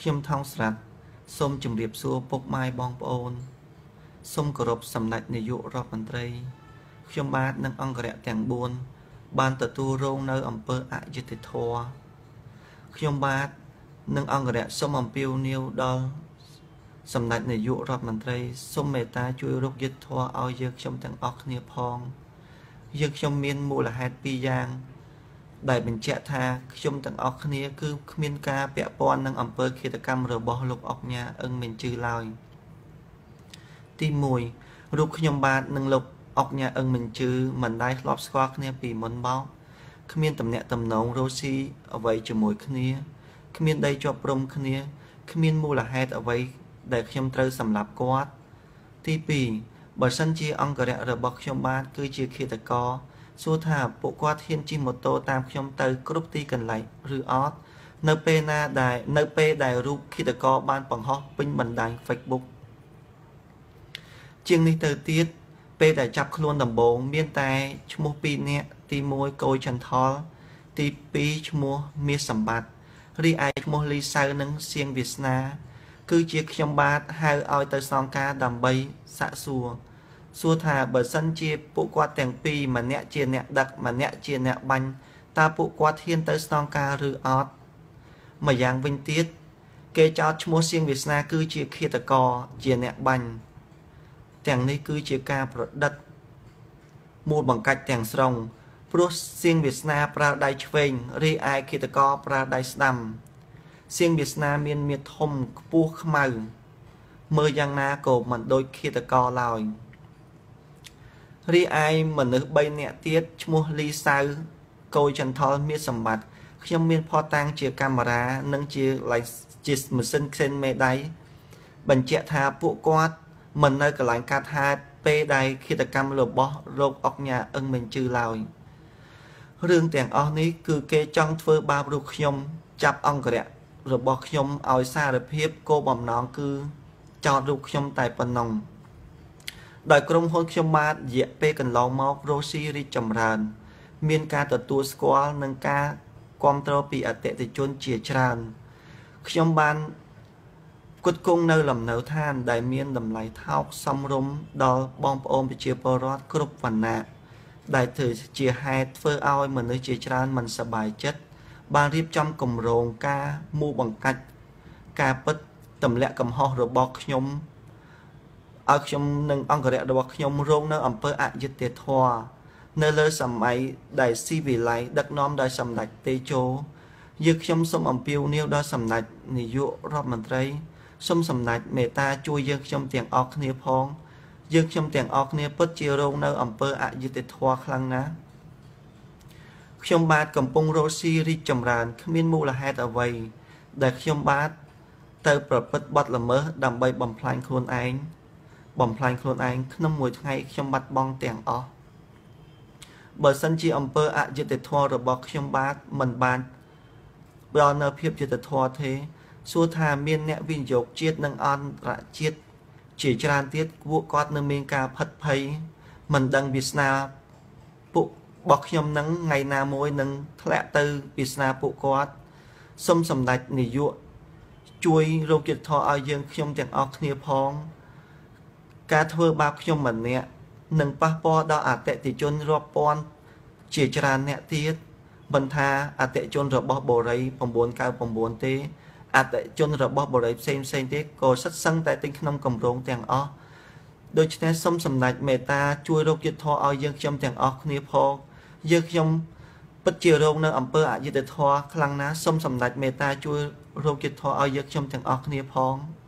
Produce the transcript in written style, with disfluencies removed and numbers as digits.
ខ្ញុំថោងស្រាត់សូមជម្រាបសួរពុកម៉ែបងប្អូនសូមគោរពសម្ដេចនាយករដ្ឋមន្ត្រីខ្ញុំបាទនិងអង្គរៈទាំង4បានទទួលរងនៅអំពើអយុត្តិធម៌ខ្ញុំបាទនិងអង្គរៈសូមអំពាវនាវដល់សម្ដេចនាយករដ្ឋមន្ត្រីសូមមេត្តាជួយរកយុត្តិធម៌ឲ្យយើងខ្ញុំទាំងអស់គ្នាផងយើងខ្ញុំមានមូលហេតុពីរយ៉ាងដែលបញ្ជាក់ថាខ្ញុំទាំងអស់គ្នាគឺគ្មានការពាក់ព័ន្ធនឹងអំពើឃាតកម្មរបស់លោកអុកញ៉ាអឹងមេងជឺឡើយទី1រូបខ្ញុំបាទនិងលោកអុកញ៉ាអឹងមេងជឺមិនដែលធ្លាប់ស្គាល់គ្នាពីមុនមកគ្មានទំនាក់ទំនងរស់ស៊ីអ្វីជាមួយគ្នាគ្មានដីជាប់ព្រំគ្នាគ្មានមូលហេតុអ្វីដែលខ្ញុំត្រូវសម្លាប់គាត់ទី2បើសិនជាអង្គរៈរបស់ខ្ញុំបាទគឺជាឃាតករសួរថាពួកគាត់ហ៊ានជិះម៉ូតូតាមខ្ញុំទៅគ្រប់ទីកន្លែងឬអត់នៅពេលណាដែលនៅពេលដែលរូបឃាតករបានបង្ហោះពេញបណ្ដាញ Facebook ជាងនេះទៅទៀតពេលដែលចាប់ខ្លួនដំបូងមានតែឈ្មោះ2នាក់ទី1កូចន្ថលទី2ឈ្មោះមាសសម្បត្តិរីឯឈ្មោះលីសៅនិងសៀងវាសនាគឺជាខ្ញុំបាទហៅឲ្យទៅសងការដើម្បីសាកសួរសួរថាបើសិនជាពួកគាត់ទាំងពីរម្នាក់ជាអ្នកដឹកម្នាក់ជាអ្នកបាញ់តើពួកគាត់ហ៊ានទៅស្នងការឬអត់ម្យ៉ាងវិញទៀតគេចោទឈ្មោះសៀងវាសនាគឺជាឃាតករជាអ្នកបាញ់ទាំងនេះគឺជាការប្រឌិតមូលបង្កាច់ទាំងស្រុងព្រោះសៀងវាសនាប្រើដៃឆ្វេងរីឯឃាតករប្រើដៃស្ដាំសៀងវាសនាមានមាឌធំខ្ពស់ខ្មៅមើលយ៉ាងណាក៏មិនដូចឃាតករឡើយរីឯមនុស្ស3នាក់ទៀតឈ្មោះលីសៅកូចន្ថលមាសសម្បត្តិខ្ញុំមានភស្តុតាងជាកាមេរ៉ានិងជាម៉ាស៊ីនខ្សិនមេដៃបញ្ជាក់ថាពួកគាត់មិននៅកន្លែងកាត់ហេតុពេលដែលឃាតកម្មរបស់លោកអុកញ៉ាអឹងមេងជឺឡើយរឿងទាំងអស់នេះគឺគេចង់ធ្វើបាបរូបខ្ញុំចាប់អង្គរៈរបស់ខ្ញុំឲ្យសារភាពគោលបំណងគឺចោទរូបខ្ញុំតែប៉ុណ្ណឹងដោយក្រុមហ៊ុនខ្ញុំបាទរយៈពេលកន្លងមករស់ស៊ីរីកចម្រើនមានការទទួលស្គាល់និងការគាំទ្រពីអតិថិជនជាច្រើនខ្ញុំបានផ្គត់ផ្គង់នៅលំនៅឋានដែលមានតម្លៃថោកសមរម្យដល់បងប្អូនប្រជាពលរដ្ឋគ្រប់វណ្ណៈដែលធ្វើជាហេតុធ្វើឲ្យមនុស្សជាច្រើនមិនសប្បាយចិត្តបានរៀបចំគម្រោងការមូលបង្កាច់ការពិតទម្លាក់កំហុសរបស់ខ្ញុំឲ្យខ្ញុំនិងអង្គរៈរបស់ខ្ញុំរងនៅអំពើអយុត្តិធម៌នៅលើសម័យដែលស៊ីវិល័យដឹកនាំដោយសម្ដេចតេជោយើងខ្ញុំសូមអំពាវនាវដល់សម្ដេចនាយករដ្ឋមន្ត្រីសូមសម្ដេចមេត្តាជួយយើងខ្ញុំទាំងអស់គ្នាផងយើងខ្ញុំទាំងអស់គ្នាពិតជារងនៅអំពើអយុត្តិធម៌ខ្លាំងណាស់ខ្ញុំបាទកំពុងរស់ស៊ីរីកចម្រើនគ្មានមូលហេតុអ្វីដែលខ្ញុំបាទទៅប្រព្រឹត្តបទល្មើសដើម្បីបំផ្លាញខ្លួនឯងក្នុងមួយថ្ងៃខ្ញុំបាត់បង់ទាំងអស់បើសិនជាអំពើអយុត្តិធម៌របស់ខ្ញុំបាទមិនបានផ្ដល់នៅភាពយុត្តិធម៌ទេសួរថាមានអ្នកវិនិយោគជាតិនិងអន្តរជាតិជាច្រើនទៀតពួកគាត់នៅមានការផិតភ័យមិនដឹងវាសនាពួករបស់ខ្ញុំនឹងថ្ងៃណាមួយនឹងធ្លាក់ទៅវាសនាពួកគាត់សូមសម្ដេចនាយកជួយរកយុត្តិធម៌ឲ្យយើងខ្ញុំទាំងអស់គ្នាផងការធ្វើបាបខ្ញុំម្នាក់នឹងប៉ះពាល់ដល់អតិថិជនរាប់ពាន់ជាច្រើនអ្នកទៀតមិនថាអតិថិជនរបស់បូរី999ទេអតិថិជនរបស់បូរីផ្សេងទេក៏សិតសឹងតែទិញក្នុងគម្រោងទាំងអស់ដូច្នេះសូមសម្ដេចមេត្តាជួយរកយុត្តិធម៌ឲ្យយើងខ្ញុំទាំងអស់គ្នាផងយើងខ្ញុំពិតជារងនៅអំពើអយុត្តិធម៌ខ្លាំងណាស់សូមសម្ដេចមេត្តាជួយរកយុត្តិធម៌ឲ្យយើងខ្ញុំទាំងអស់គ្នាផង។